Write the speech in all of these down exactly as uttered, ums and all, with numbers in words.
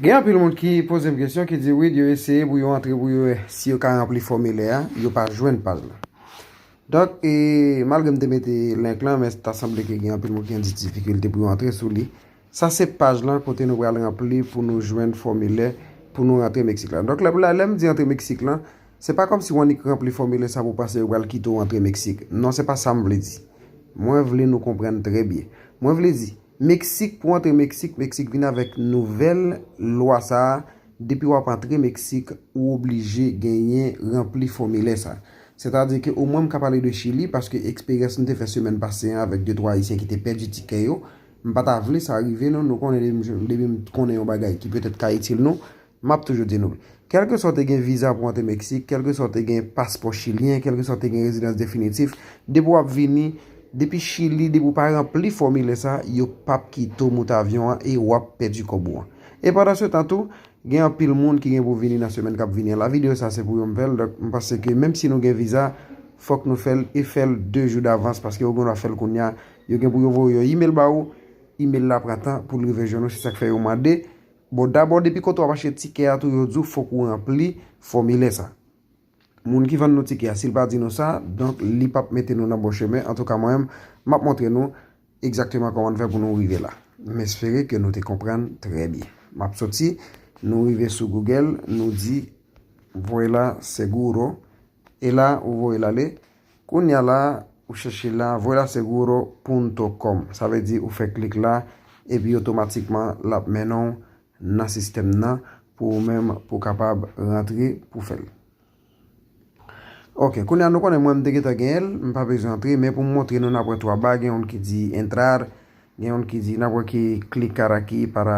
Gen anpil moun ki poze m kesyon, ki di wi, yo eseye pou yo antre, pou yo wè si yo ka ranpli fòmilè a, yo pa jwenn paj la. Donk, e, malgre m te mete link lan, men ta sanble ke gen anpil moun ki gen difikilte pou yo antre sou li. Sa se paj lan kote nou pral ranpli pou nou jwenn fòmilè pou nou rantre Meksik la. Donk, lè, lè, lè m di rantre Meksik lan, se pa kòmsi w annik ranpli fòmilè sa pou panse yo pral kite w antre Meksik. Non, se pa sa m vle di. Mwen vle nou konprann trè byen. Mwen vle di, Meksik, pou antre Meksik, Meksik vin avèk nouvèl lwa sa a, depi w ap antre Meksik, ou oblije genyen ranpli fòmilè sa. Sètadi ke omwen m ka pale de Chili, paske eksperyans m te fè semèn pase an avèk de twa Ayisyen ki te pèdi tikè yo, m pa ta vle sa rive nou, nou konnen depi m, depi m konnen yon bagay ki petèt ka itil nou, m ap toujou di nou. Kèlkeswa w te gen viza pou antre Meksik, kèlkeswa w te gen paspò chilyen, kèlkeswa w te gen rezidans definitif, depi w ap vini, depi Chili, depi w pa ranpli fòmilè sa, yo p ap kite w moute avyon an e w ap pèdi kòb ou an. E pandan se tan tou, gen anpil moun ki gen pou vini nan semèn k ap vini an la. Videyo sa se pou yo m fè l, donk m panse ke menm si nou gen viza, fòk nou fè l e fè l de jou davans, paske yo gen dwa fè l kounye a, yo gen pou yo voye yon imèl ba ou, imèl la pran tan pou l rive jwenn ou, se sa k fè yo mande. Bon, dabò, depi kote w ap achte tikè a tou, yo di w fòk ou ranpli fòmilè sa. Moun ki vann nou tikè a, si l pa di nou sa, donk li p ap mete nou nan bon chemen. Antouka, mwen menm, m ap montre nou egzakteman kòman n fè pou nou rive la. M espere ke nou te konprann trè byen. M ap soti, nou rive sou Google, nou di Vuela Seguro. E la, ou voye l ale. Kounye a la, ou chèche la, vuela seguro punto com. Sa vle di ou fè klik la, epi otomatikman, l ap mennen w nan sistèm nan pou ou menm, pou w kapab rantre pou fè l. Ok, kounye a nou konnen mwen m te gentan genyen l, m pa bezwen antre, men pou m montre nou n ap wè twa ba, gen youn ki di entrar, gen youn ki di n ap wè ki clicar aquí para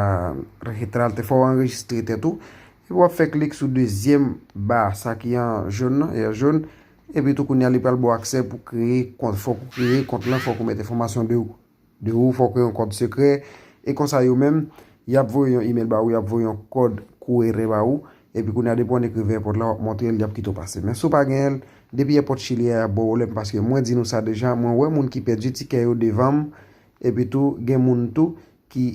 registrarte, fò w anrejistre tèt ou, epi w ap fè klik sou dezyèm ba sa ki an jòn nan, e an jòn, epi tou kounye a li pral ba w aksè pou kreye kont, fòk ou kreye kont lan, fòk ou mete enfòmasyon de ou. De ou, fòk ou yon kòd sekrè. E konsa yo menm, y ap voye yon imèl ba ou, y ap voye yon kòd QR ba ou. Epi kounye a depi w annik rive èpòt la, w ap montre l, y ap kite w pase. Men si w pa genyen l, depi èpòt Chili a, y ap ba w pwoblèm, paske mwen di nou sa deja, mwen wè moun ki pèdi tikè yo devan m, epi tou, gen moun tou ki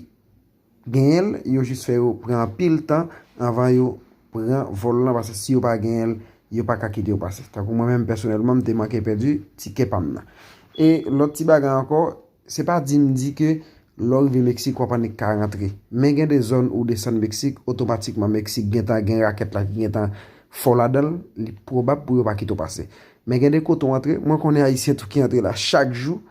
genyen l, yo jis fè yo pran anpil tan anvan yo pran vòl lan, paske si yo pa genyen l, yo pa ka kite yo pase. Tankou mwen menm pèsonèlman, m te manke pèdi tikè pa m nan. E lòt ti bagay ankò, se pa di m di ke lè w rive Meksik, w ap annik ka rantre. Men gen de zòn ou desann Meksik, otomatikman Meksik gentan gen rakèt la ki gentan fò ladan l, li pwobab pou yo pa kite w pase. Men gen de kote w antre, mwen konnen Ayisyen tou ki antre la chak jou,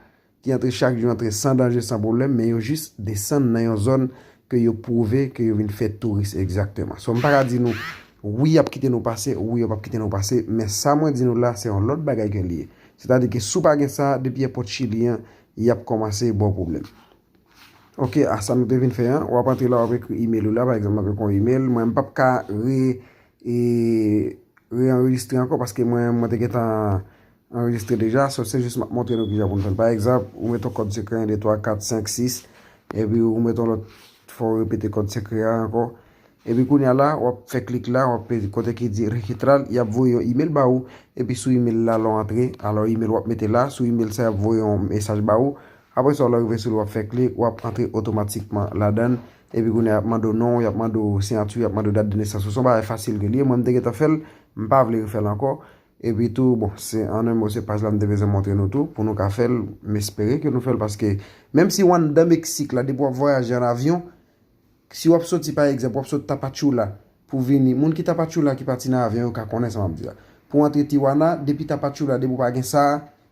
ki antre chak jou, antre san danje, san pwoblèm, men yo jis desann nan yon zòn ke yo pwouve ke yo vin fè touris egzakteman. So, m pa ka di nou, wi, y ap kite nou pase, wi, yo p ap kite nou pase, men sa mwen di nou la, se yon lòt bagay ke li ye. Sètadi ke si w pa gen sa, depi èpòt Chili an, y ap kòmanse ba w pwoblèm. Ok, a sa nou te vin fè an, w ap antre la, w ap ekri imèl ou la, pa egzanp, m ap ekri yon imèl, mwen, m p ap ka re, e, reanrejistre ankò, paske mwen, mwen te gentan anrejistre deja, so se jis m ap montre nou kijan pou n fè l. Pa egzanp, ou met yon kòd sekrè, en, de, twa, kat, senk, sis, epi ou met yon lòt, fò w repete kòd sekrè a ankò. Epi kounye a la, w ap fè klik la, w ap peze kote ki di registrar, y ap voye yon imèl ba ou, epi sou imèl la, lè w antre, alò imèl w ap mete la, sou imèl sa, y ap voye yon mesaj ba ou, apre sa, lè w rive sou li, w ap fè klik, w ap antre otomatikman ladan l. Epi kounye a, y ap mande w non, y ap mande w siyati, y ap mande w dat de nesans ou. Se yon bagay fasil ke li ye. Mwen, m te gentan fè l, m pa vle refè l ankò. Epi tou, bon, se, an en mo, se paj la m te bezwen montre nou tou, pou nou ka fè l. M espere ke nou fè l, paske menm si w anndan Meksik la, depi w ap vwayaje an avyon, si w ap soti, pa egzanp, w ap sot Tapachula pou vini, moun ki Tapachula ki pati nan avyon yo ka konnen sa m ap di la. Pou w antre Tijuana, depi Tapachula, depi w pa gen sa,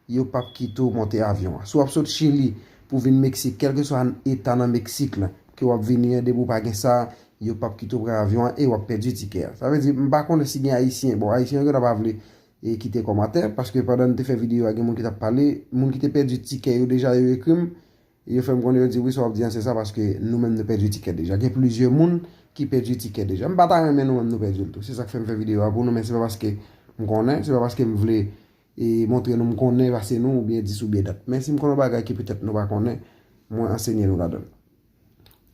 yo p ap kite w monte avyon an. Si w ap sot Chili pou vin Meksik, kèlkeswa eta nan Meksik lan ke w ap vini an, depi w pa gen sa, yo p ap kite w pran avyon an e w ap pèdi tikè a. Sa vle di, m pa konnen si gen Ayisyen, bon, Ayisyen yo gentan pa vle e kite kòmantè, paske pandan n te fè videyo a, gen moun ki t ap pale, moun ki te pèdi tikè yo deja, yo ekri m, yo fè m konnen, yo di, wi, sa w ap di an, se sa, paske nou menm nou pèdi tikè deja. Gen plizyè moun ki pèdi tikè deja. M pa ta renmen nou menm nou pèdi l tou. Se sa k fè m fè videyo a pou nou, men se pa paske m konnen, se pa paske m vle e montre nou m konnen pase nou oubyen dis oubyen dat. Men si m konnen yon bagay ke petèt nou pa konnen, mwen ansenye nou ladan l.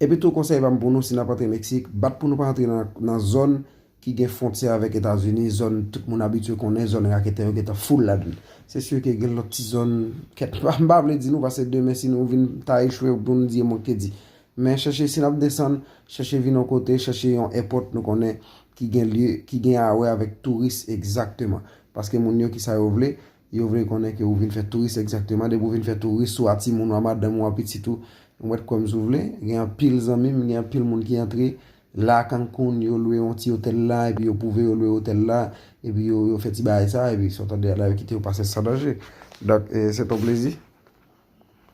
Epi tou konsèy pa m pou nou, si n ap antre Meksik, bat pou nou pa antre nan, nan zòn ki gen fwontyè avèk Etazini, zòn tout moun abitye konnen, zòn raketè yo gentan full ladan l. Se si ke gen lòt ti zòn, kèt, m pa vle di nou, paske demen si nou vin ta echwe pou nou di e mwen k te di. Men chèche, si n ap desann, chèche vin yon kote, chèche yon èpòt nou konnen ki gen lye, ki gen a wè avèk touris egzakteman. Paske moun yo ki sa yo vle, yo vle konnen ke ou vin fè touris egzakteman. Depi ou vin fè touris, ou a timoun ou a madanm ou a pitit ou, ou mèt kwè m si w vle. Gen anpil zanmi m, gen anpil moun ki antre la Cancun, yo lwe yon ti otèl la, epi yo pwouve yo lwe otèl la, epi yo, yo fè ti bagay sa, epi sa w tande a la, yo kite yo pase san danje. Donk, eh, se ton plezi.